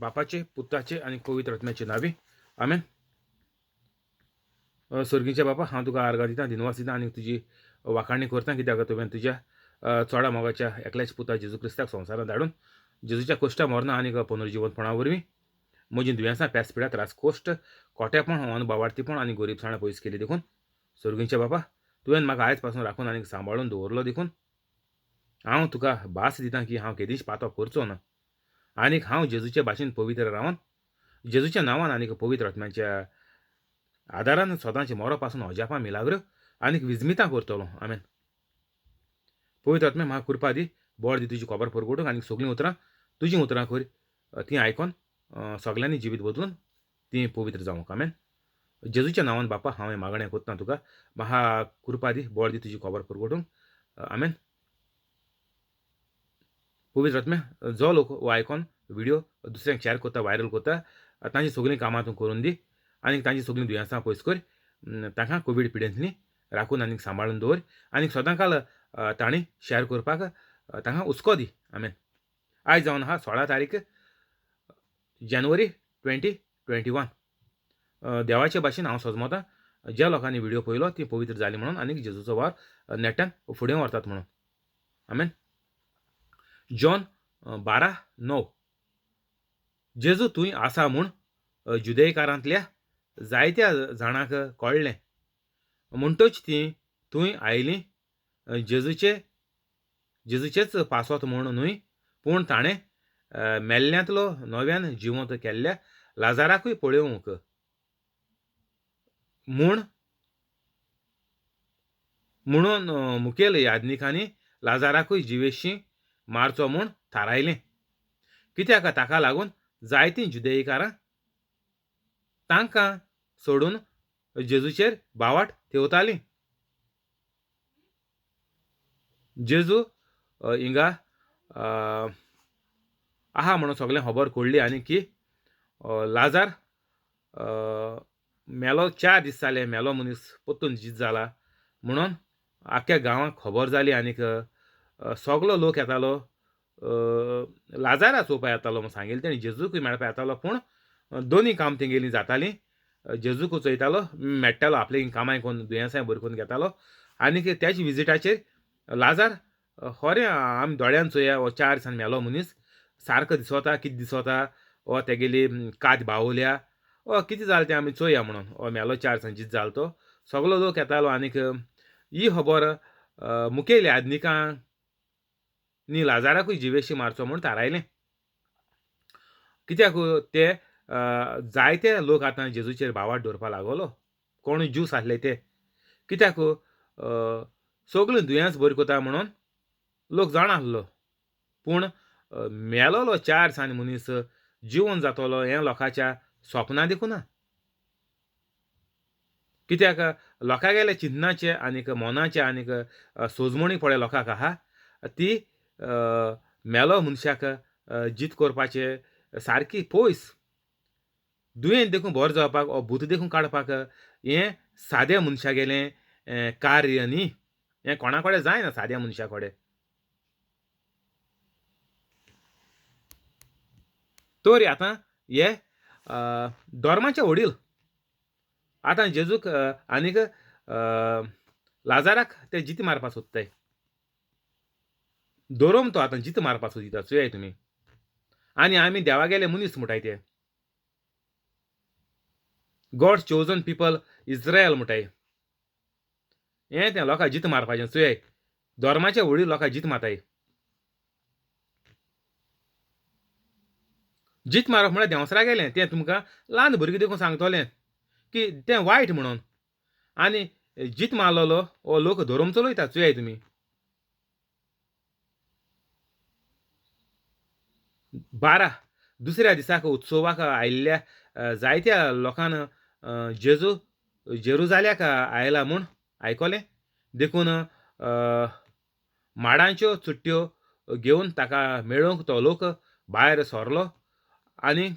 बापाचे, पुताचे आनी पवित्र आत्म्याचे नांवी, आमेन. सर्गीच्या बापा, हांव तुका आर्गां दिता, दिनवास दिता आनी तुजी वाखाणी करता, कित्याक तुवें तुज्या चोडा मोगाच्या एकल्याच पुता जेजू क्रिस्ताक संवसारांत धाडून जेजूच्या कोश्टा मरना आनी पुनर्जिवनपणा वरवीं म्हजीं दुयेंसां, पेस पिडा, त्रास, कोश्ट, कोटेपण, अनबावार्थीपण आनी गरिबसाणां पयस केली देखून सर्गीच्या बापा तुवें म्हाका आयज पासून राखून आनी सांबाळून दवरलो देखून हांव तुका भास दिता की हांव केदींच पातो करचो ना आनीक हांव जेजूचे भाशेन पवित्र रावन जेजूच्या नांवान आनीक पवित्र आत्म्याच्या आदारान सदांच मरो पासून अजापां मिलाग्र आनीक विजमितां करतलो. आमेन. पवित्र आत्म्या म्हाका कृपा दी, बळ दी तुजी खबर परगटूंक आनी सगळीं उतरां तुजीं उतरां कर तीं आयकोन सगल्यांनी जिवीत बदलून तीं पवित्र जावंक. आमेन. जेजूच्या नांवान बापा हांव हें मागणें करता तुका, म्हाका कृपा दी, बळ दी तुजी खबर परगटूंक. आमेन. पवित्र आत्म्या जो लोक हो आयकोन व्हिडियो दुसऱ्यांक शेअर करता, व्हायरल करता, तांची सगळीं कामां तूं करून दी आनी तांची सगळीं दुयेंसां पयस कर, तांकां कोवीड पिडेंतली राखून आनी सांबाळून दवर आनी सदांकाल तांणी शेअर करपाक तांकां हुस्को दी. आमेन. आयज जावन आहा 16 तारीख जानेवारी 2021. देवाचे भाशेन हांव सजमतां ज्या लोकांनी व्हिडियो पळयलो ती पवित्र जाली म्हणून आनी जेजूचो वावर नेटान फुडें व्हरतात म्हणून. आमेन. जॉन 12:9. जेजू तूंय आसा म्हूण जुदेयकारांतल्या जायत्या जाणांक कळ्ळें, म्हणटच तीं थंय आयलीं जेजूचेच पासत म्हूण न्हय, पूण ताणें मेल्ल्यांतलो नव्यान जिवंत केल्ल्या लाजाराकूय पळोवंक म्हूण म्हणून मुखेल याज्ञिकांनी लाजाराकूय जिवेशी मारचो म्हूण थारायलें, कित्याक ताका लागून जायतीं जुदेयकारां तांकां सोडून जेजूचेर बावाट थेवतालीं. जेजू हिंगा आहा म्हणून सगळें खबर कळ्ळी आनी की लाजार मेलो, 4 दीस जाले मेलो मनीस परतून जीत जाला म्हणून आख्ख्या गांवांक खबर जाली आनीक सगलो लोक येतालो लाजारा चोवपा येतालो म्हूण सांगिल्लें तेणें, जेजूकूय मेळपा येतालो, पूण दोनूय काम तेंगेलीं जातालीं. जेजूक चोयतालो, मेळटालो, आपलीं कामां करून दुयेंसां बरी करून घेतालो आनीक त्याच विजिटाचेर लाजार खरें आमी दोळ्यान चोया हो 4 दिसान मेलो मनीस सारको दिसोता, कितें दिसोता, हो तेगेली कात बावल्या, हो कितें जालें तें आमी चोया म्हणून, हो मेलो 4 दिसान जीत जालो तो सगलो लोक येतालो. आनीक ही खबर मुखेल याज्ञिकांनी लाजाराकूय जिवेशी मारचो म्हूण थारायलें, कित्याक ते जायते लोक आतां जेजूचेर भावार्थ दवरपाक लागलो, कोण ज्यूस आसले ते, कित्याक सगळीं दुयेंस बरी करता म्हणून लोक जाणा आसलो, पूण मेलोलो 4 दिसांनी मनीस जिवन जातलो हें लोकांच्या स्वप्नां देखून ना, कित्याक लोकांगेले चिंतनाचे आनीक मनाचे आनीक सोजमणी पळय लोकांक आहा ती मेलो मनशाक जीत करपाचे सारकी पयस, दुयेंत देखून बरो जावपाक ओ भूत देखून काडपाक हें साद्या मनशागेलें कार्य न्ही, हें कोणा कडेन जायना साद्या मनशा कडेन. तर आतां हे धर्माचे वडील आतां जेजूक आनीक लाजाराक ते जीत मारपाक सोदताय, धरोम तो आतां जीत मारपाक सोदिता चोयाय तुमी, आनी आमी देवागेले मनीस म्हणटाय ते, गॉड चोजन पिपल इस्रायल म्हणटाय, हें तें लोकां जीत मारपाचें चोयाय, धर्माचे वडील लोकां जीत मारताय. जीत मारप म्हळ्यार देंवसरा गेलें तें तुमकां ल्हान भुरगीं देखून सांगतलें की तें वायट म्हणून, आनी जीत मारलेलो हो लोक धर्म चलयता चोयाय तुमी. 12 दुसऱ्या दिसाक उत्सवाक आयिल्ल्या जायत्या लोकान जेजू जेरुजाल्याक आयला म्हूण आयकलें, देखून माडांच्यो चुट्ट्यो घेवन ताका मेळोवंक तो लोक भायर सरलो आनी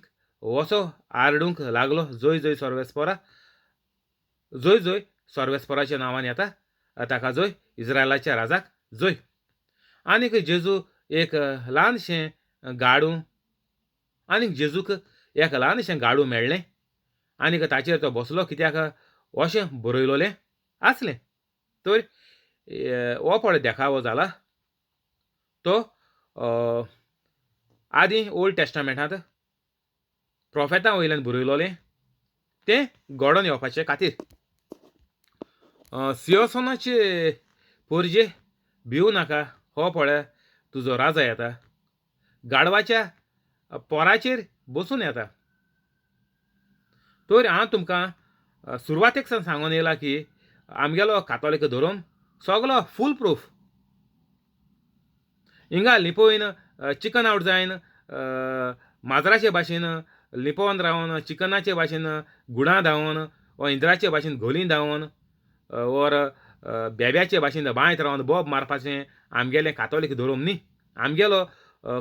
वचो आरडूंक लागलो, जय जय सर्वेस्परा, जय जय सर्वेस्पराच्या नांवान येता ताका जय, इस्रायलाच्या राजाक जय. आनीक जेजू एक ल्हानशें गाडू आनीक जेजूक एक ल्हानशें गाडू मेळ्ळें आनीक ताचेर तो बसलो, कित्याक अशें बरयलोलें आसलें. तर हो पळय देखावो जाला तो आदीं ओल्ड टेस्टामेंटांत प्रोफेता वयल्यान बरयलोलें तें घडोवन येवपाचे खातीर. सियोसोनाचे पोरजे भिवू नाका, हो पळय तुजो राजा येता, गाडवाच्या पोराचेर बसून येता. तर हांव तुमकां सुरवातेक सावन सांगून येयला की आमगेलो कातोलीक धोरम सगलो फूल प्रूफ. हिंगा लिपोवन चिकन आवट जायन, माजराचे भाशेन लिपोवन रावन, चिकनाचे भाशेन गुणां धांवन, वा इंद्राचे भाशेन घोली धांवन, ओर बेब्याचे भाशेन बांयत रावन बोब मारपाचें आमगेलें कातोलीक धोरम न्ही. आमगेलो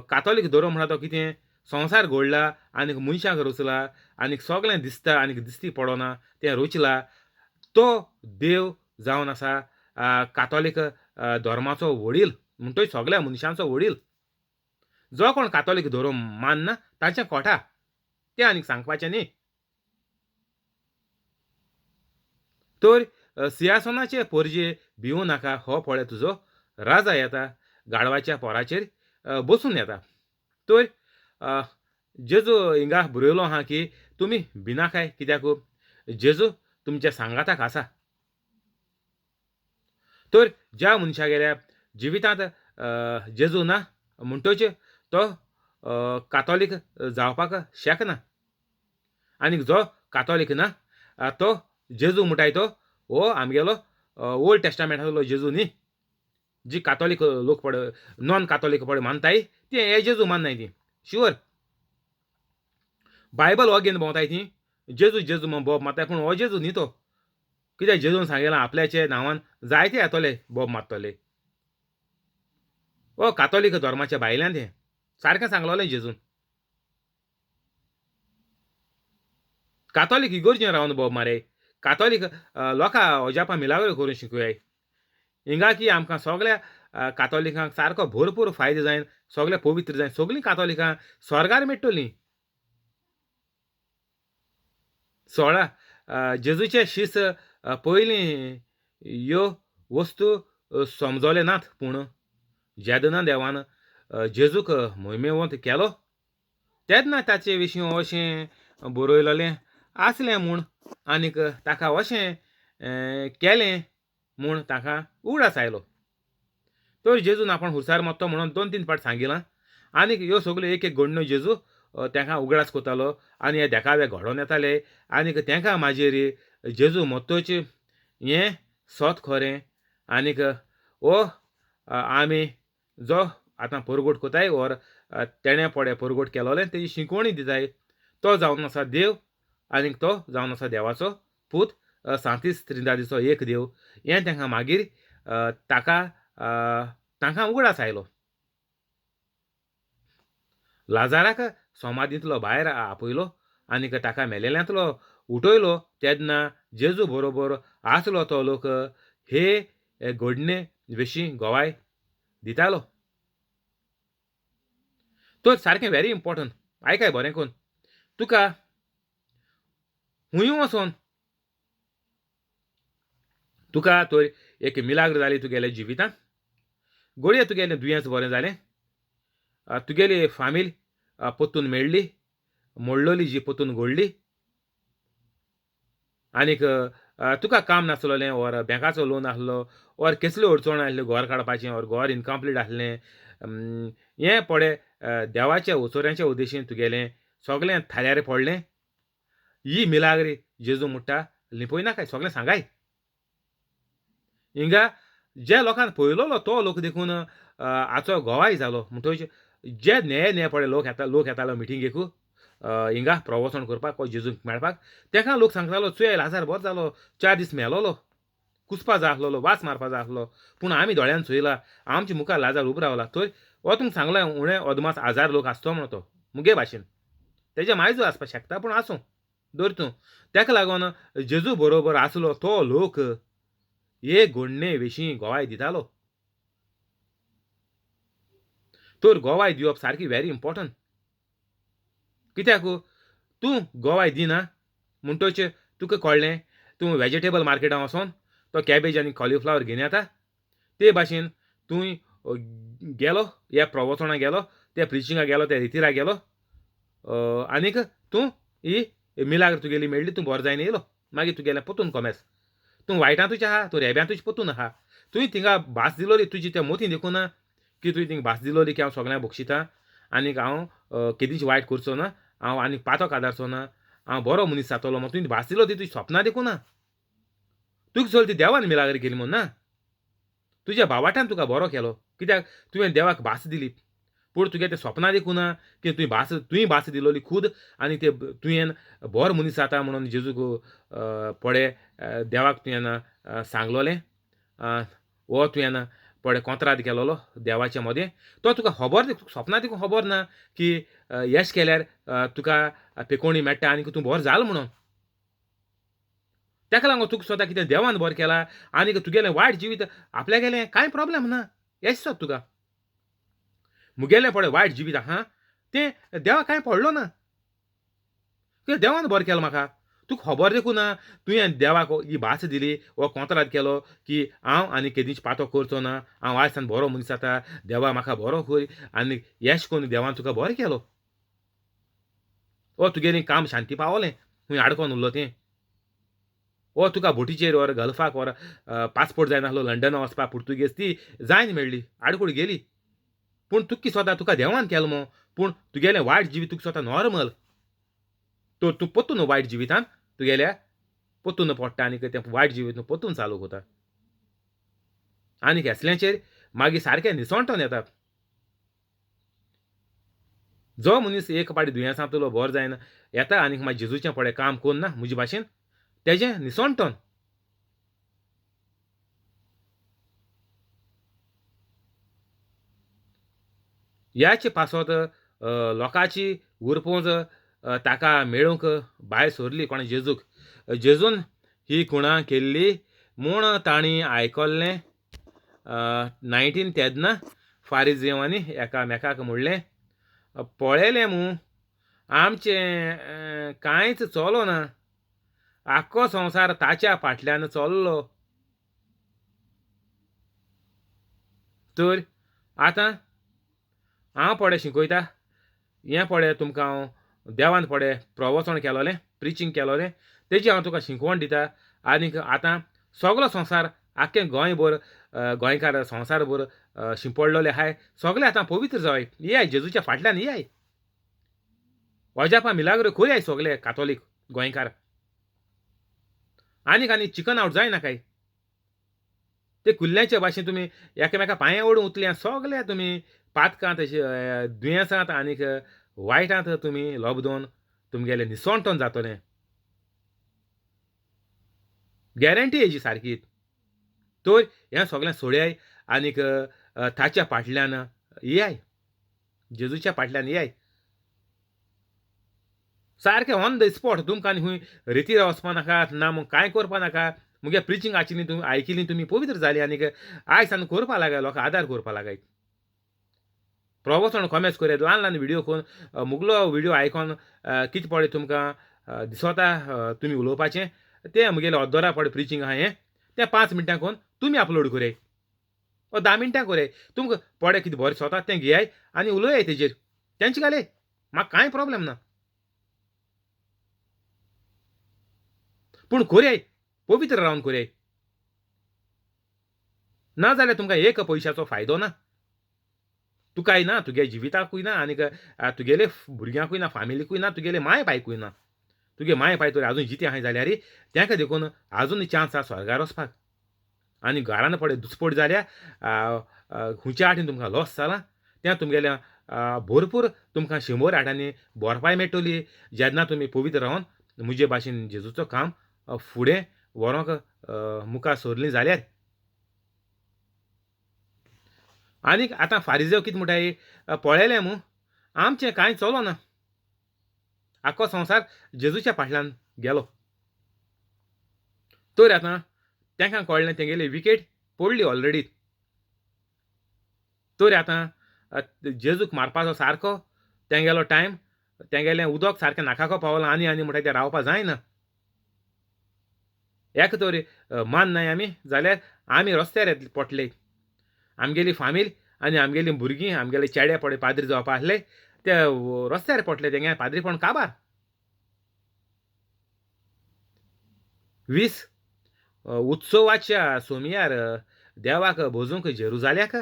कातोलीक धोरम म्हणटा तो कितें, संवसार घडला आनीक मनशांक रचला आनीक सगळें दिसता आनीक दिसती पडना तें रचला तो देव जावन आसा कातोलीक धर्माचो वडील, म्हणटोय सगळ्या मनशांचो वडील. जो कोण कातोलीक धोरम मानना तांचें कोटा, तें आनीक सांगपाचें न्ही. तर सिंहासनाचे पोरजे भिवू नाका, हो पळय तुजो राजा येता, गाडवाच्या पोराचेर बसून येता. तर जेजू हिंगा बरयलो आहा की तुमी भिनाकाय, कित्याक जेजू तुमच्या सांगाताक आसा. तर ज्या मनशागेल्या जिवितांत जेजू ना म्हणटोच तो कातोलीक जावपाक शकना, आनीक जो कातोलीक ना तो जेजू म्हणटाय तो हो आमगेलो ओल्ड टेस्टामेंटांतलो जेजू न्ही. जी कातोलीक लोक पळय नॉन कातोलीक पळय मानताय ते हे जेजू माननाय ती शुअर. बायबल हो घेवन भोंवताय ती जेजू जेजू म्हण बोब मारताय, पूण हो जेजू न्ही तो. कित्याक जेजून सांगिलां आपल्याचे नांवान जायते येतले बोब मारतले. हो कातोलीक धर्माच्या भायल्यान तें सारकें सांगलोलें जेजून. कातोलीक इगोर्जेन रावन बोब मारे, कातोलीक लोकां अजापां मिलाग्रो करून शिकयाय. हिंगा की आमकां सगळ्या कातोलिकांक सारको भरपूर फायदो जायन, सगळे पवित्र जायन, सगळीं कातोलिकां स्वर्गार मेळटलीं. 16 जेजूचे शीस पयलीं ह्यो वस्तू समजले नात, पूण जेदना देवान जेजूक मोहिमेवंत केलो तेन्ना ताचे विशीं अशें बरयलोलें आसलें म्हूण आनीक ताका अशें केलें म्हूण ताका उगडास आयलो. तर जेजून आपूण हुसार मत्तो म्हणून 2-3 फावट सांगिलां आनीक ह्यो सगल्यो एक एक घडण्यो जेजू तांकां उगडास करतालो आनी हे देखावे घडोवन येताले आनीक तांकां मागीर जेजू मत्तोच हें सत खरें आनीक हो आमी जो आतां परगट कोताय ओर तेणें पळय परगट केलोलें तेजी शिकवणी दिताय तो जावन आसा देव आनीक तो जावन आसा देवाचो पूत सांतीस त्रिंदादीचो एक देव. हें तांकां मागीर ताका तांकां उगडास आयलो. लाजाराक समाधींतलो भायर आपयलो आनीक ताका मेलेल्यांतलो उठयलो तेन्ना जेजू बरोबर आसलो तो लोक हे घडणे विशीं गवाय दितालो. तर सारकें व्हेरी इम्पोर्टंट आयकाय बरें करून, तुका हुंय वचोन तुका तर एक मिलाग्र जाली तुगेल्या जिवितांत, घडये तुगेलें दुयेंस बरें जालें, तुगेली फामील परतून मेळ्ळी, मोडलोली जी परतून घडली, आनीक तुका काम नासलोलें ओर बँकाचो लोन आसलो ओर केसल्यो अडचण आसल्यो घर काडपाचें ओर घर इनकम्प्लीट आसलें, हें पळय देवाच्या ओचोऱ्यांच्या उद्देशीन तुगेलें सगळें थाऱ्यार पडलें. ही मिलाग्री जेजू म्हणटा लिपयनाकाय, सगळें सांगाय. हिंगा ज्या लोकांक पळयलोलो तो लोक देखून हाचो गोवाय जालो. म्हणटकच जे न्हे न्हे पळय लोक येता, लोक येतालो मिटिंगेकू हिंगा प्रवचन करपाक ओ जेजूक मेळपाक, तेका लोक सांगतालो चोय लाजार बरो जालो, 4 दीस मेलोलो, कुसपा जाय आसलोलो, वास मारपा जाय आसलो, पूण आमी दोळ्यान चोयला आमच्या मुखार लाजार उबो रावला. थंय हो तुमकां सांगलां उणें अदमास 1000 लोक आसतो म्हणून तो मुगे भाशेन तेजे मायजो आसपाक शकता, पूण आसूं दर तूं. तेका लागून जेजू बरोबर आसलो तो लोक हे घडणे विशीं गोवाय दितालो. तर गोवाय दिवप सारकी व्हेरी इम्पोर्टंट. कित्याक तूं गोवाय दिना म्हणटोच तुका कळ्ळें तूं वेजिटेबल मार्केटान वचोन तो कॅबेज आनी कॉलिफ्लावर घेवन येता ते भाशेन तूं गेलो ह्या प्रवचना गेलो त्या प्रिचिंगा गेलो त्या रितिरा गेलो आनीक तूं ही मिलाग्र तुगेली मेळ्ळी तूं बरो जायन येयलो मागीर तुगेलें पोतून कोमेस तूं वायटांतूच आहा तूं रेब्यांतूच पोतून आहा तुवें थिंगा भास दिलोली तुजी त्या मोती देखूं ना की तुवें थिंगा भास दिलोली की हांव सगळ्यांक बक्षितां आनीक हांव केदींच वायट करचो ना हांव आनीक पातक आदारचो ना हांव बरो मनीस जातलो म्हूण तुवें भास दिलो ती तुजी सपनां देखूं ना तुका चल ती देवान मिलाग्र केली म्हूण ना तुज्या भावाटान तुका बरो केलो कित्याक तुवें देवाक भास दिली पूण तुगे तें सपनां देखूं ना की तुवें भास तुवें भास दिलोली खूद आनी ते तुवें बरो मनीस जाता म्हणून जेजूक पळे देवाक तुवें सांगलोलें हो तुवें पळे कोंत्राद केलोलो देवाच्या मदें तो तुका खबर सपनां देखून खबर ना की यश केल्यार तुका पेकोणी मेळटा आनी तूं बरो जालो म्हणून ताका लागून तुका स्वता कितें देवान बरें केलां आनी तुगेलें वायट जिवीत आपल्या गेलें कांय प्रोब्लेम ना येश सोद तुका मुगेलें पळय वायट जिवीत आहा तें देवाक कांय पडलो ना कित्याक देवान बरें केलां म्हाका तुका खबर देखून ना तुवें देवाक ही भास दिली हो कोंत्राद केलो की हांव आनी केदींच पातो करचो ना हांव आयज सावन बरो मनीस जाता देवा म्हाका बरो कर आनी येश करून देवान तुका बरें केलो हो तुगेलें काम शांती पावलें खंय आडकोन उरलो तें हो तुका बोटीचेर वर गल्फाक वर पासपोर्ट जाय नासलो लंडना वचपाक पुर्तुगेज ती जायन मेळ्ळी आडकोड गेली पूण तुका स्वता तुका देवान केलो मो पूण तुगेलें वायट जिवीत तुका स्वता नॉर्मल तर तूं पोत्तून वायट जिवितान तुगेल्या पोत्तून पडटा आनी तें वायट जिवीत पोत्तून चालू करता आनी हेसल्याचेर मागीर सारकें निसणटोन येता जो मनीस एक पाटी दुयेंसांतलो बरो जायना येता आनीक मागीर जेजूचें पळय काम कोन्ना म्हजे भाशेन तेजें निसणटोन ह्याच पासत लोकांची उरपोंज ताका मेळूंक भायर सोरली कोण जेजूक जेजून ही खुणा केल्ली म्हूण तांणी आयकल्लें 19 तेन्ना फारिजेवांनी एकामेकाक म्हणलें पळयलें मू आमचें कांयच चलोना आख्खो संवसार ताच्या फाटल्यान चल्लो तर आतां हांव पळय शिकयता हें पळय तुमकां हांव देवान पळय प्रवचन केलोलें प्रिचींग केलोलें तेजी हांव तुका शिकवण दिता आनीक आतां सगलो संवसार आख्खें गोंयभर गोंयकार संवसारभर शिंपडलेले आहाय सगळे आतां पवित्र जाय येयाय जेजूच्या फाटल्यान येयाय अजापां मिलाग्रो खंय सगळे कातोलीक गोंयकार आनीक आनी चिकन आवट जायना काय ते कुल्ल्याच्या भाशेन तुमी एकामेका पांये ओडून उतल्या सगळे तुमी पातकांत दुयेंसांत आनीक वायटांत तुमी लबदोन तुमगेलें निसणटोन जातलें गॅरंटी हेजी सारकी तर हें सगळें सोडयाय आनीक ताच्या फाटल्यान येयाय जेजूच्या फाटल्यान येयाय सारकें ऑन the spot तुमकां आनी खंय रितीर वचपा नाका ना म्हूण कांय करपा नाका मुगे प्रिचींग आशिल्ली तुमी आयकिल्ली तुमी पवित्र जाली आनीक आयज सावन करपा लागाय लोकांक आदार करपा लागाय प्रवचन कमेस करयात ल्हान ल्हान व्हिडियो करून मुगलो व्हिडियो आयकोन कितें पळय तुमकां दिसता तुमी उलोवपाचें तें मुगेलें अर्दोरा पळय प्रिचींग आहा हें तें 5 मिनटां करून तुमी अपलोड करयाय ओ 10 मिनटां करयाय तुमकां पळय कितें बरें दिसता तें घेयाय आनी उलोयाय तेजेर तेंचे घालय म्हाका कांय प्रोब्लेम ना पूण करयाय पवित्र रावन करयाय ना जाल्यार तुमकां एक पयशाचो फायदो ना तुकाय ना तुगे जिविताकूय ना आनीक तुगेले भुरग्यांकूय ना फामिलीकूय ना तुगेले माय पायकूय ना तुगे माय पाय तर आजून जिते आहाय जाल्यार तांकां देखून आजून चान्स आसा स्वर्गार वचपाक आनी घरान पळय दुसपट जाल्या खंयच्या आठीन तुमकां लॉस जाला तें तुमगेल्या भरपूर तुमकां 100 आठांनी भरपाय मेळटली जेन्ना तुमी पवित्र रावन म्हजे भाशेन जेजूचो काम फुडें व्हरोंक मुखार सरलीं जाल्यार आनीक आतां फारिजेव कितें म्हणटाय पळयलें मू आमचें कांय चलोना आख्खो संवसार जेजूच्या फाटल्यान गेलो तर आतां तांकां कळ्ळें तेंगेली विकेट पडली ऑलरेडी तर आतां जेजूक मारपाचो सारको तेंगेलो टायम तेंगेलें उदक सारकें नाकाको पावलां आनी आनी म्हणटा तें रावपा जायना. एक तर माननाय आमी जाल्यार आमी रस्त्यार पडले. आमगेली फामील आनी आमगेलीं भुरगीं आमगेले चेडे पडे पाद्री जावपा आसले ते रस्त्यार पडले. तेंगे पाद्रीपण काबार. 20 उत्सवाच्या सोमयार देवाक भजूंक जेरुजाल्याक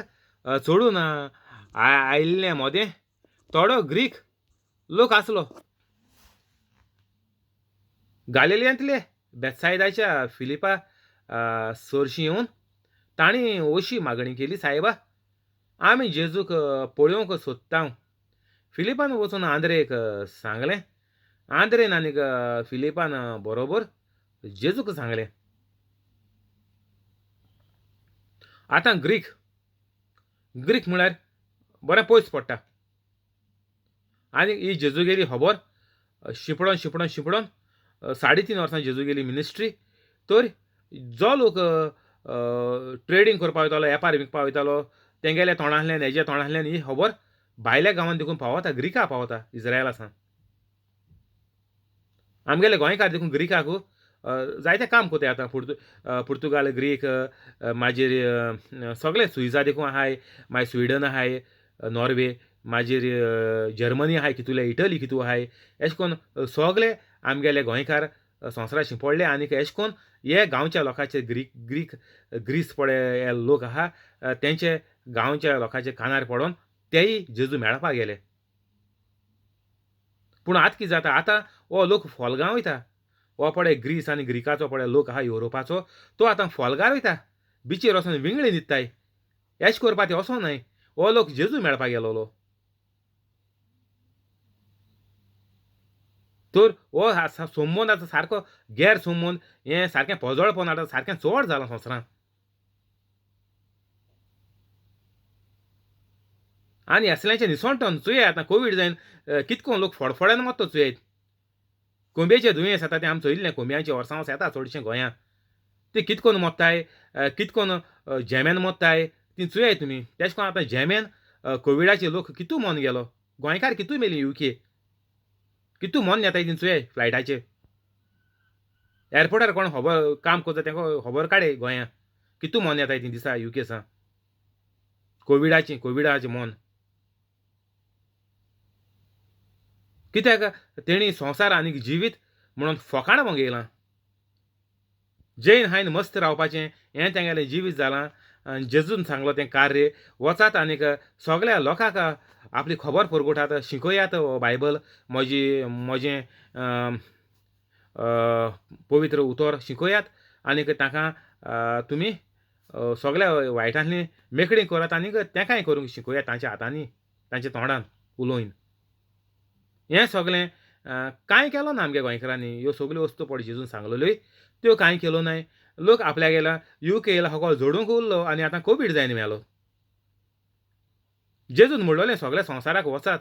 चडून आयिल्ले मोदें थोडो ग्रीक लोक आसलो. गालिलियांतले बेतसायदाच्या फिलिपा सरशी येवन तांणी अशी मागणी केली, सायबा आमी जेजूक पळोवंक सोदता. फिलिपान वचून आंद्रेक सांगलें. आंद्रेन आनीक फिलिपान बरोबर जेजूक सांगलें. आतां ग्रीक ग्रीक म्हळ्यार बरें पयस पडटा आनी ही जेजूगेली खबर शिंपडोन शिंपडोन शिंपडोन 3.5 वर्सां जेजूगेली मिनिस्ट्री. तर जो लोक ट्रेडींग करपाक वयतालो, वेपार विकपाक वयतालो, तेंगेल्या तोंडांतल्यान हेज्या तोंडांतल्यान ही खबर भायल्या गांवांत देखून पावता, ग्रिका पावता, इज्रायला सावन. आमगेले गोंयकार देखून ग्रिकाक जायते काम करताय आतां. पुर्तुगाल, ग्रीक, मागीर सगळे स्विजा देखून आहाय, मागीर स्विडन आहाय, नॉर्वे, मागीर जर्मनी आहाय, कितुले इटली कितू आहाय. एशें करून सगळे आमगेले गोंयकार संवसारा शिंपडले आनीक एशें करून हे गांवच्या लोकांचे ग्रीक ग्रीक ग्रीस पळय हे लोक आहा तेंचे गांवच्या लोकांचे कानार पडोन तेय जेजू मेळपाक गेले. पूण आतां कितें जाता, आतां हो लोक फोलगांव वयता. हो पळय ग्रीस आनी ग्रिकाचो पळय लोक आहा युरोपाचो, तो आतां फोलगार वयता, बिचीर वचोन विंगळी न्हिदताय. एश करपा ते वचो न्हय, हो लोक जेजू मेळपाक गेलोलो. तर हो संबंद आतां सारको गैर संबंद, हें सारकें पोजोळपण आतां सारकें चड जालां संवसारांत. आनी असल्यांचें निसणटन चोया आतां कोवीड जावन कितको लोक फडफड्यान मरता चोयात. कोंबयेचें दुयेंस आतां तें आमी चोयिल्लें, कोंबयांचें वर्सां वर्सां येता चडशें गोंयांत, ती कितकोन मरताय, कितकोन झेमेन मरताय ती चोयाय तुमी. तेश कोन आतां झेमेन कोविडाचे लोक कितू मन गेलो, गोंयकार कितू मेली युके, कितू मन येताय ती चोयाय. फ्लायटाचेर एअरपोर्टार कोण खबर काम करता तेंका खबर काडे गोंयांत कितू मन येताय ती दिसा युके सा कोविडाचें, कोविडाचें मन. कित्याक तेणी संवसार आनीक जिवीत म्हणून फोकाणां मागयलां. जैन हायन मस्त रावपाचें हें तेंगेलें जिवीत जालां. जेजून सांगलो तें कार्य, वचात आनीक सगळ्या लोकांक आपली खबर परगटात, शिकयात बायबल, म्हजी म्हजें पवित्र उतर शिकयात आनीक तांकां तुमी सगळ्या वायटांतली मेकळी करात आनीक तेंकांय करूंक शिकयात तांच्या हातांनी, तांच्या तोंडान उलोवन. हें सगळें कांय केलो ना आमगे गोंयकारांनी. ह्यो सगल्यो वस्तू पळय जेजून सांगलेल्यो त्यो कांय केलो नाय. लोक आपल्या गेला युके येयला सगळो जोडूंक उरलो आनी आतां कोवीड जायन मेलो. जेजून म्हणलोलें सगळ्या संवसाराक वचात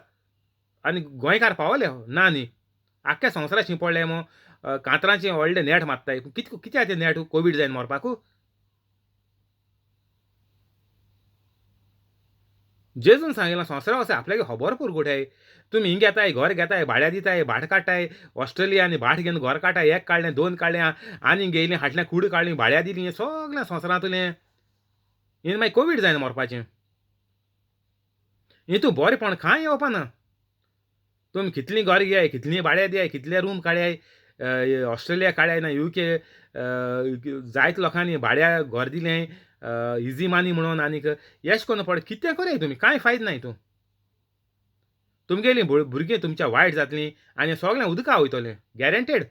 आनी गोंयकार पावले ना न्ही, आख्ख्या संवसाराक शिंपडले मो कांतरांचें व्हडलें नेट मारताय. कित्याक तें नेट कोवीड जायन मरपाकू? जेजून सांगिल्लें संवसारा वचा आपल्याक खबर पुरगुटाय. तुमी हिंग घेताय, घर घेताय, भाड्या दिताय, भाट काडटाय, ऑस्ट्रेलिया आनी भाट घेवन घर काडटाय, एक काडलें, दोन काडलें, आनी घेयलें, हाडलें, कूड काडली, भाड्या दिली, सगळें संवसारांतलें. हें मागीर कोवीड जायना मरपाचें. हितूं बरेंपण कांय येवपा ना. तुमी कितलीं घर घेयाय, कितलीं भाड्या दियाय, कितले रूम काडयाय, ऑस्ट्रेलिया काडयाय ना युके, जायते लोकांनी भाड्या घर दिलें इजी मानी म्हणून आनीक एश कोन्न पळय कितें करयाय तुमी, कांय फायदो ना हितून. तुमगेलीं भुरगीं तुमच्या वायट जातलीं आनी सगळें उदका वयतलें, गॅरंटेड.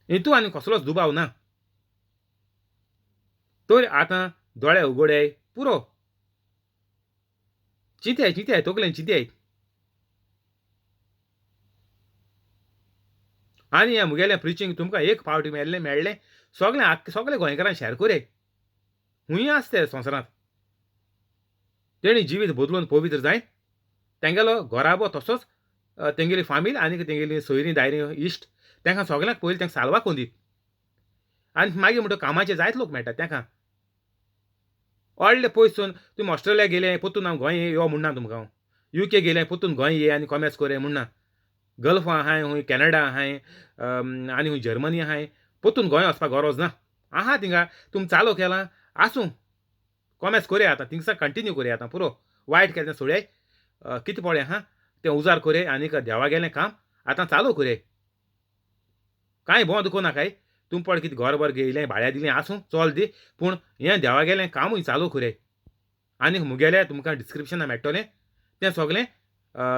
हितून आनी कसलोच दुबाव ना. तर आतां दोळे उगोडे पुरो, चिंताय चिंताय तकलेन चिंताय. आनी हें म्हगेलें प्रिचींग तुमकां एक फावट मेळ्ळें मेळ्ळें सगळें सगळे गोंयकारांक शेअर करयात, खूंय आसा ते संवसारांत. तेणी जिवीत बदलून पवित्र जायत तेंगेलो घराबो तसोच तेंगेली फामील आनी तेंगेली सोयरीं दायरीं इश्ट तेंकां सगळ्यांक पयलीं तेंकां साल्वाक कोंदीत. आनी मागीर म्हणटा कामाचे जायते लोक मेळटात तेंकां. व्हडले पयस तुमी ऑस्ट्रेलिया गेले परतून हांव गोंय यो म्हणना तुमकां हांव, you के गेले परतून गोंय ये आनी कॉमेस कोर म्हणना। गल्फ आहाय, खूंय कॅनडा आहाय, आनी खूंय जर्मनी आहाय, परतून गोंय वचपाक गरज ना। आहा थिंगा तुमी चालू केलां आसूं, कॉमेस कोरया आतां थिंगसान कंटिन्यू कोरया आतां पुरो, वायट केलें तें सोडयाय, कितें पळय आहा तें उजार कोरया आनीक देवा गेलें काम आतां चालू कोरया। कांय बंद कोनाकाय, तुमी पळय कितें घर बर घेयलें भाड्या दिलें आसूं चल दी, पूण हें देवा गेलें कामूय चालू कोरया। आनीक मुगेलें तुमकां डिस्क्रिप्शनां मेळटलें तें सगलें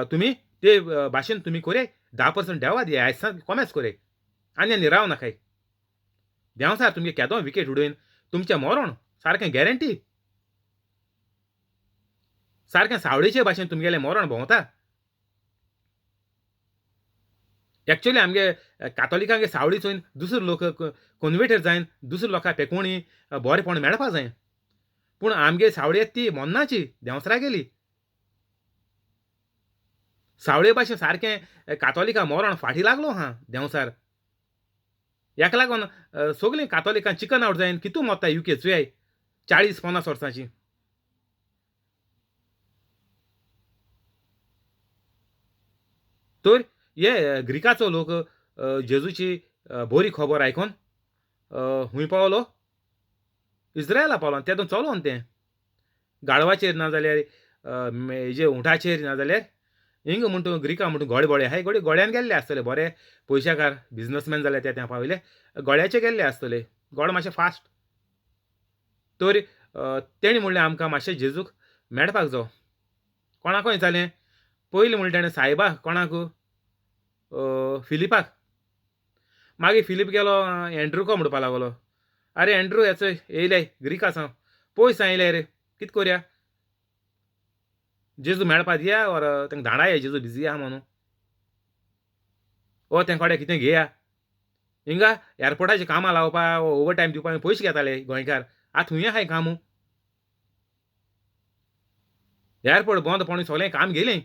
तुमी ते भाशेन तुमी कोरया, 10% देवा दिया आयज कॉमेस कोरया आनी आनी राव नाकाय। देंवसार तुमगे केदो विकेट उडोवन तुमचें मरण सारकें गॅरंटी, सारकें सावळेचे भाशेन तुमगेलें मरण भोंवता। एक्चुअली आमगे कातोलिकांगे सावळी चोयन दुसरो लोक कन्वर्टर जायन दुसरे लोकां पेकोणी बरेपण मेळपा जाय, पूण आमगे सावळी ती मन्नाची देंवसरा गेली। सावळे भाशेन सारकें कातोलिकां मरण फाटी लागलो हा देंवसार, हेका लागून सगळीं कातोलिकां चिकन आवट जायन कितू मोत्ता युके चोयाय 40-50 वर्सांची। तर हे ग्रिकाचो लोक जेजूची बरी खबर आयकून खूंय पावलो, इस्रायला पावलो। तेदो चलोन तें गाडवाचेर ना जाल्यार हेजे उंटाचेर ना जाल्यार हिंग म्हणटा ग्रिका म्हणटा घोडे बोडे आहाय, घोडे घोड्यान गेल्ले आसतले, बरे पयशाकार बिजनसमॅन जाल्यार ते तें पाविल्ले घोड्याचे गेल्ले आसतले, घोडो मातशें फास्ट। तर तेणें म्हणलें आमकां मातशें जेजूक मेळपाक जावो। कोणाकूय जालें पयलीं म्हणलें तेणें सायबा कोणाक, फिलिपाक। मागीर फिलीप गेलो एंड्रूको म्हणपाक लागलो, आरे एंड्रू हेचो येयले ग्रीक आसा पयस येयले रे, कितें कोरया, जेजू मेळपा दिया ओर तांकां धाडाय जेजू बिजी आहा म्हणून, ओ तें कडेन कितें घेया। हिंगा एअरपोर्टाचेर कामां लावपा ओवर टायम दिवपा पयशे घेताले गोंयकार, आतां खूंय आहाय काम, एअरपोर्ट बंद पडून सगळें काम गेलें।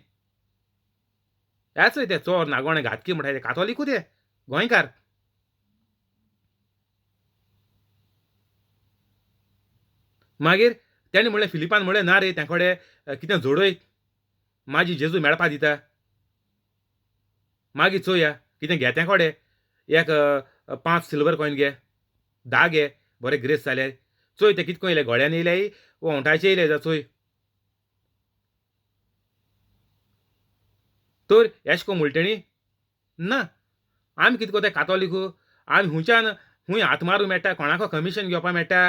हेच ते चोर नागोणे घातकी म्हणटा ते कातोलिकूच ते गोंयकार। मागीर तेणें म्हणलें फिलिपान म्हणलें ना रे तें कडेन कितें जोडय, माजी जेजू मेळपा दिता, मागीर चोया कितें घे तें कडेन, एक 5 सिल्वर कॉयन घे, 10 घे, बरें ग्रेस जाल्यार चोय ते कितको येयले, घोड्यान येयले वो उंटाचे येयले जा चोय। तर एश कोन म्हणटा तेणी ना आमी कितें कोताय कातोलीक, आमी हुंयच्यान खूंय हात मारूंक मेळटा, कोणाको कमिशन घेवपाक मेळटा,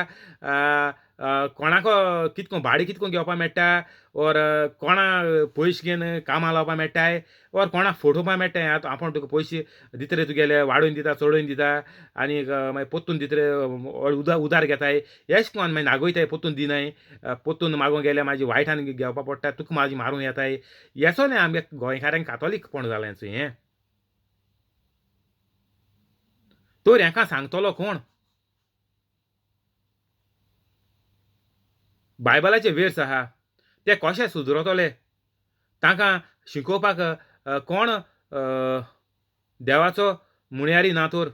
कोणाको कितको भाडें कितको घेवपाक मेळटा, ओर कोणा पयशे घेवन कामां लावपाक मेळटाय, ओर कोणाक फटोवपाक मेळटा। आतां आपूण तुका पयशे दिता रे तुगेले वाडोवन दिता चडोवन दिता आनी मागीर परतून दिता रे, उदार घेताय, एश कोन मागीर नागयताय परतून दिनाय, परतून मागूंक गेल्यार मागीर वायटान घेवपाक पडटा, तुका मागीर मारूंक येताय। येसो न्ही आमगे गोंयकारांक कातोलीकपण जालें हें। तर हेंकां सांगतलो कोण? बायबलाचे वेर्स आहा ते कशे सुदरतले, तांकां शिकोवपाक कोण देवाचो मुण्यारी ना तर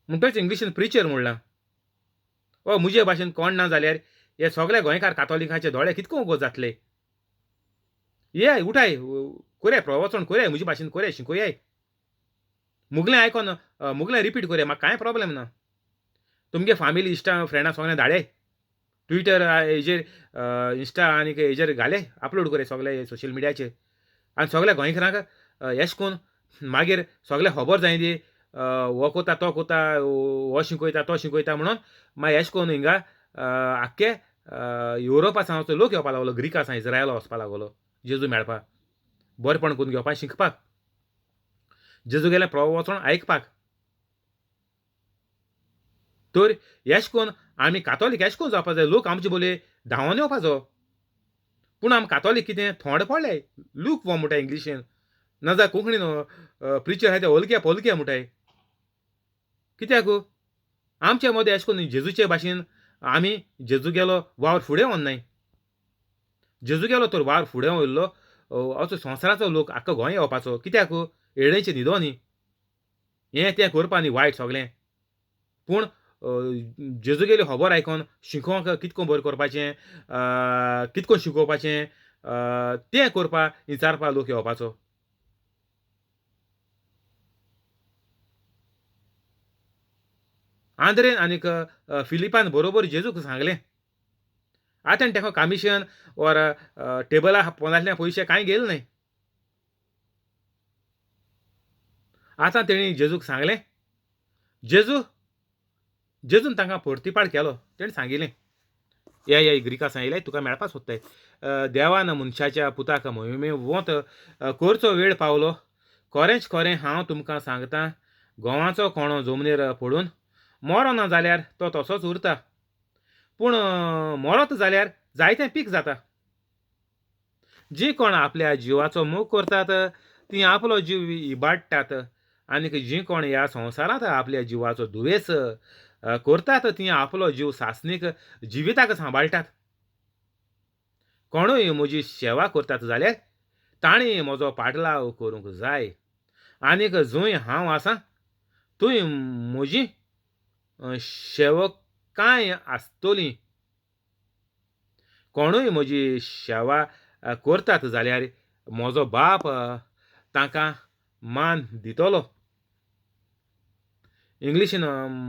म्हणटच इंग्लिशीन प्रिचर म्हणलां। ओ मुजे भाशेन कोण ना जाल्यार हे सगळे गोंयकार कातोलिकांचे दोळे कितको उगो जातले। ये उठाय कोरया प्रवचन कोरया, मुजे भाशेन कोरया, शिकोयाय, मुगलें आयकोन मुगलें रिपीट कोरया, म्हाका कांय प्रोब्लेम ना। तुमगे फामिली इश्टां फ्रेंडां सगळें धाडे ट्विटर हेजेर इंस्टा आनी हेजेर घाले अपलोड कोरे सगळे सोशल मिडियाचेर, आनी सगळ्या गोंयकारांक एश कोन मागीर सगळें खबर जाय दी, हो कोता तो कोता, हो शिकयता तो शिकयता म्हणून मागीर एश कोन हिंगा आख्खे युरोपा सावन लोक येवपा लागलो, ग्रिका सावन इस्रायला वचपा लागलो जेजू मेळपाक, बरेपण करून घेवपाक शिकपाक, जेजू गेलें प्रवचन आयकपाक। तर एश कोन आमी कातोलीक एश कोन जावपा जाय, लोक आमचे बोले धांवन येवपाचो, पूण आमी कातोलीक कितें थोंड पडले लूक वॉर्म म्हणटा इंग्लिशीन, ना जाल्यार कोंकणीन प्रिचर आहा ते ओलके पोलके म्हणटाय। कित्याक आमचे मदें एश कोन जेजूचे भाशेन आमी जेजू गेलो वावर फुडें वचनाय, जेजू गेलो तर वावर फुडें वयल्लो असो संवसाराचो लोक आख्खो गोंय येवपाचो, कित्याक एडेचे न्हिदो न्ही, हें तें करपा न्ही वायट सगळें, पूण जेजूगेली खबर आयकोन शिकोवंक कितको बरें करपाचें, कितको शिकोवपाचें तें करपा विचारपा लोक येवपाचो. आंद्रेन आनीक फिलिपान बरोबर जेजूक सांगलें. आतां तेका कमिशन ओर टेबला पोंदांतल्यान पयशे कांय घेयले न्हय. आतां तेणी जेजूक सांगलें, जेजून तांकां परतिपाळ केलो. तेणें सांगिलें, ये ये ग्रिका सांगिलें तुका मेळपा सोदताय. देवान मनशाच्या पुताक मोहिमेवंत करचो वेळ पावलो. खरेंच खरें हांव तुमकां सांगता, गोवाचो कोणो जमनीर पडून मरोना जाल्यार तो तसोच उरता, पूण मरत जाल्यार जायतें पीक जाता. जी कोण आपल्या जिवाचो मोग करतात ती आपलो जीव इबाडटात, आनीक जी कोण ह्या संवसारांत आपल्या जिवाचो दुयेंस करतात ती आपलो जीव सासणीक जिविताक सांबाळटात. कोणूय म्हजी सेवा करतात जाल्यार तांणी म्हजो पाटलाव करूंक जाय, आनीक जंय हांव आसा थंय म्हजी सेवकांय आसतली. कोणूय म्हजी सेवा करतात जाल्यार म्हजो बाप तांकां मान दितलो. इंग्लिशीन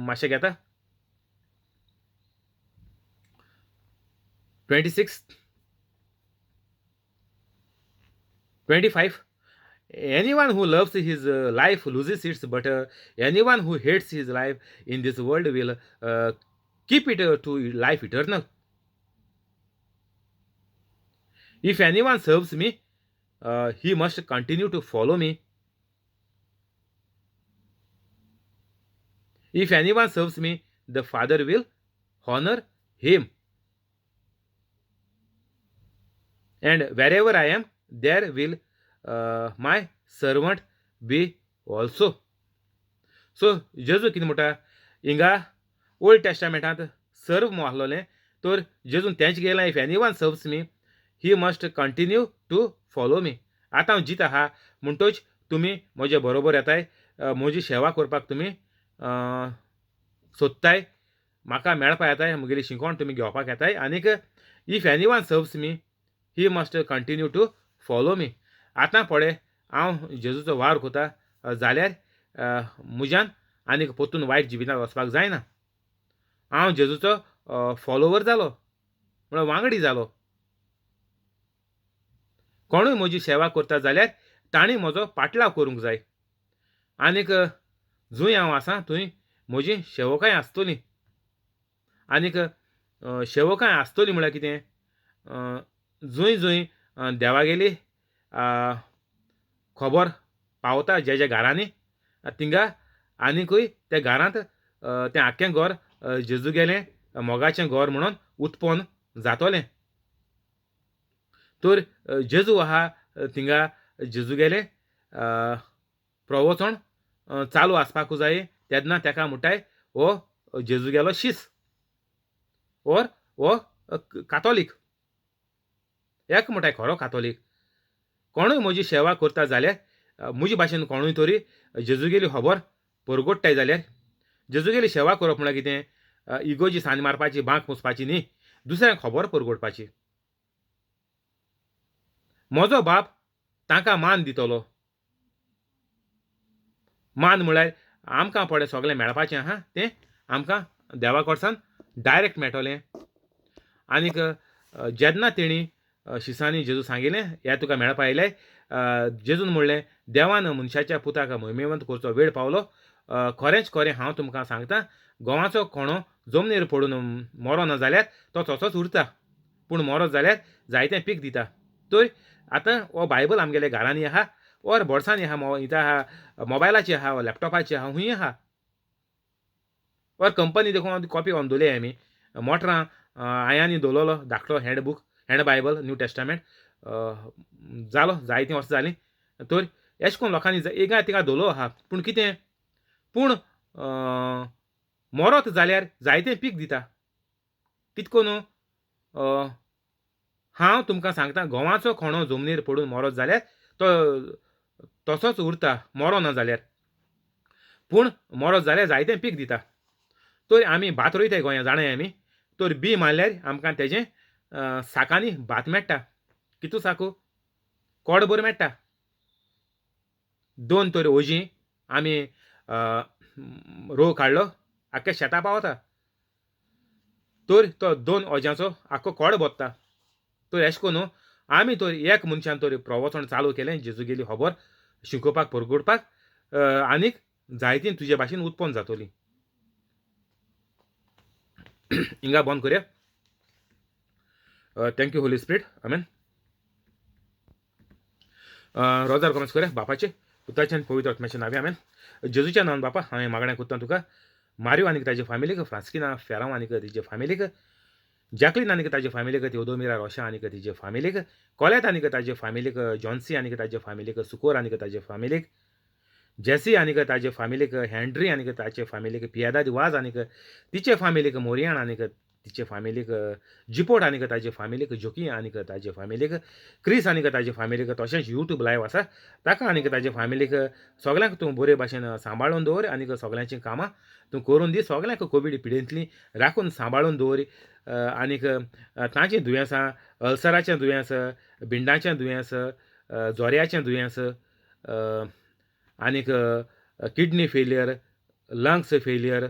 मातशें घेता. 26 25. Anyone who loves his life loses it, but anyone who hates his life in this world will keep it to life eternal. If anyone serves me, he must continue to follow me. If anyone serves me, the Father will honor him. And wherever I am, there will my servant be also. So जेजू कितें म्हणटा हिंगा old टेस्टामेंटांत सर्व आहलोलें, तर जेजून तेंच गेलां, if anyone serves me he must continue to follow me. आतां हांव जीत आहा म्हणटोच तुमी म्हजे बरोबर येताय, म्हजी सेवा करपाक तुमी सोदताय, म्हाका मेळपा येताय, म्हगेली शिकोवण तुमी घेवपाक येताय. आनीक if anyone serves me he must continue to follow me. आतां पळय हांव जेजूचो वावर करता जाल्यार म्हज्यान आनीक परतून वायट जिवितांत वचपाक जायना. हांव जेजूचो फॉलोवर जालो, म्हळ्यार वांगडी जालो. कोणूय म्हजी सेवा करता जाल्यार तांणी म्हजो पाटलाव करूंक जाय, आनीक जंय हांव आसा थंय म्हजी सेवकांय आसतली. आनीक सेवकांय आसतली म्हळ्यार कितें, जंय जंय देवागेली खबर पावता ज्या ज्या घरांनी थिंगा आनीकूय त्या घरांत तें आख्खें घर जेजूगेलें मोगाचें घर म्हणून उत्पन्न जातलें. तर जेजू आहा थिंगा जेजूगेलें प्रवचन चालू आसपाकू जाय. तेन्ना तेका म्हणटाय हो जेजूगेलो शीस ओर हो कातोलीक, एक म्हणटाय खरो कातोलीक. कोणूय म्हजी सेवा करता जाल्यार म्हजे भाशेन कोणूय तरी जेजूगेली खबर परगोडटाय जाल्यार, जेजूगेली सेवा करप म्हळ्यार कितें, इगोजी सांज मारपाची, बांक पुसपाची न्ही, दुसऱ्यांक खबर परगोडपाची. म्हजो बाप तांकां मान दितलो. मान म्हळ्यार आमकां पळय सगळें मेळपाचें आहा तें आमकां देवा कडसान डायरेक्ट मेळटलें. आनीक जेन्ना तेणी शिसांनी जेजू सांगिलें हें तुका मेळपा आयलें, जेजून म्हणलें देवान मनशाच्या पुताक मोहिमेवंत करचो वेळ पावलो. खरेंच खरें हांव तुमकां सांगता, गोवाचो कोणो जमनीर पडून मरोना जाल्यार तो तसोच उरता, पूण मरत जाल्यार जायतें पीक दिता. तर आतां हो बायबल आमगेल्या घरांनी आहा, ओर बोर्सांनी आहा, हिता आहा, मोबायलाचेर आहा, लॅपटॉपाचेर आहा, हुंय आहा. ओर कंपनी देखून कॉपी ऑन दवरली आमी मोटरां आयांनी दवरलेलो धाकटो hand book, hand Bible, New Testament जालो, जायतीं वर्सां जालीं. तर एश कोन लोकांनी एका तिका दवरलो आहा, पूण कितें, पूण मरत जाल्यार जायतें पीक दिता. कितको न्हू हांव तुमकां सांगता, गोवाचो कोणो जमनीर पडून मरत जाल्यार तो तसोच उरता, मरोना जाल्यार, पूण मरत जाल्यार जायतें पीक दिता. तर आमी भात रोयताय गोंया जाणाय आमी, तर बी मारल्यार आमकां तेजें साकांनी भात मेळटा. कितू साकू? कोडभर मेळटा. 2 तर ओजी आमी रोव काडलो आख्ख्या शेतां पावता, तर तो 2 ओज्यांचो आख्खो कोड भरता. तर एशें करून आमी तर एक मनशान तर प्रवचन चालू केलें जेजूगेली खबर शिकोवपाक परगुडपाक, आनीक जायतीं तुजे भाशेन उत्पन्न जातोली. हिंगा बंद करया. Thank you Holy Spirit. Amen. रोजार कॉमेंट्स करया बापाचे पुताचे आनी पवित्र आत्म्याच्या नांवे. आमेन. जेजूच्या नांवान बापा हांवें मागणें करता तुका, मारियो आनी ताजे फामिलीक, फ्रांस्किना फेरांव आनी तिजे फामिलीक, जॅकलीन आनी ताजे फामिलीक, तेवदोमिरा रोशा आनी तिजे फामिलीक, कोलेत आनी ताजे फामिलीक, जॉन्सी आनी ताजे फामिलीक, सुकोर आनी ताजे फामिलीक, जेसी आनी ताजे फामिलीक, हेंड्री आनी ताचे फामिलीक, पियादाद वाज आनी तिचे फामिलीक, मोरियान आनी तिचे फामिलीक, जिपोट आनी ताजे फामिलीक, जोकी आनी ताजे फामिलीक, क्रिस आनी ताजे फामिलीक, तशेंच यूट्यूब लायव आसा ताका आनी ताजे फामिलीक, सगल्यांक तूं बरे भाशेन सांबाळून दवर आनी सगल्यांचीं कामां तूं करून दी. सगल्यांक कोवीड पिडेंतली राखून सांबाळून दवर आनीक तांचीं दुयेंसां, अल्सराचें दुयेंस, बिंडाचें दुयेंस, जोऱ्याचें दुयेंस आनीक kidney failure, lungs failure,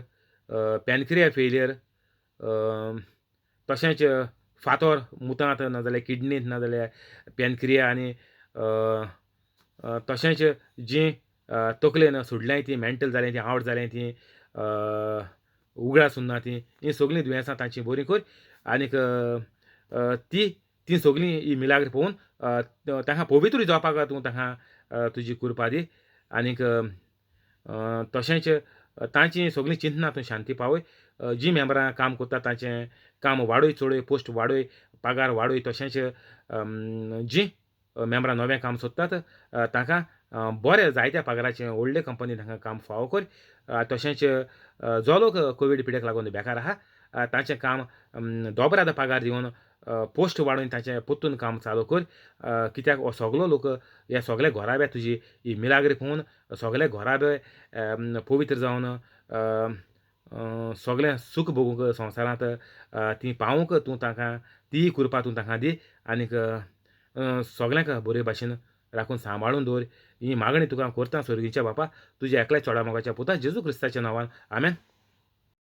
pancreas failure, तशेंच फातोर मुतांत नाजाल्यार किडनींत नाजाल्यार पॅनक्रिया आनी तशेंच जीं तकलेन सोडल्याय तीं मेंटल जालें, तीं आवट जालें, तीं उगडास उरना, तीं हीं सगळीं दुयेंसां तांचीं बरीं कर आनीक तीं सगळीं ही मिलाग्र पळोवन तांकां पवित्र जावपाक तूं तांकां तुजी कृपा दी आनीक तशेंच तांचीं सगळीं चिंतनां तूं शांती पावय. जीं मेंबरां काम करता तांचें काम वाडय, चडय, पोस्ट वाडय, पगार वाडय. तशेंच जीं मेंबरां नवें काम सोदतात तांकां बरें जायत्या पगाराचें व्हडले कंपनी तांकां काम फावो कर. तशेंच जो लोक कोवीड पिडेक लागून बेकार आहा तांचें काम दोबराद पगार दिवन पोस्ट वाडोवन तांचें परतून काम चालू कर. कित्याक हो सगलो लोक हे सगले घराबे तुजी ही मिलाग्री पळोवन सगले घराबे पवित्र जावन सगळें सूख भोगूंक संवसारांत तीं पावूंक तूं तांकां ती कृपा तूं तांकां दी आनीक सगल्यांक बरे भाशेन राखून सांबाळून दवर. ही मागणी तुका करता सर्गीच्या बापा, तुज्या एकल्या चोडा मोगाच्या पुता जेजू क्रिस्ताच्या नांवान. आमेन.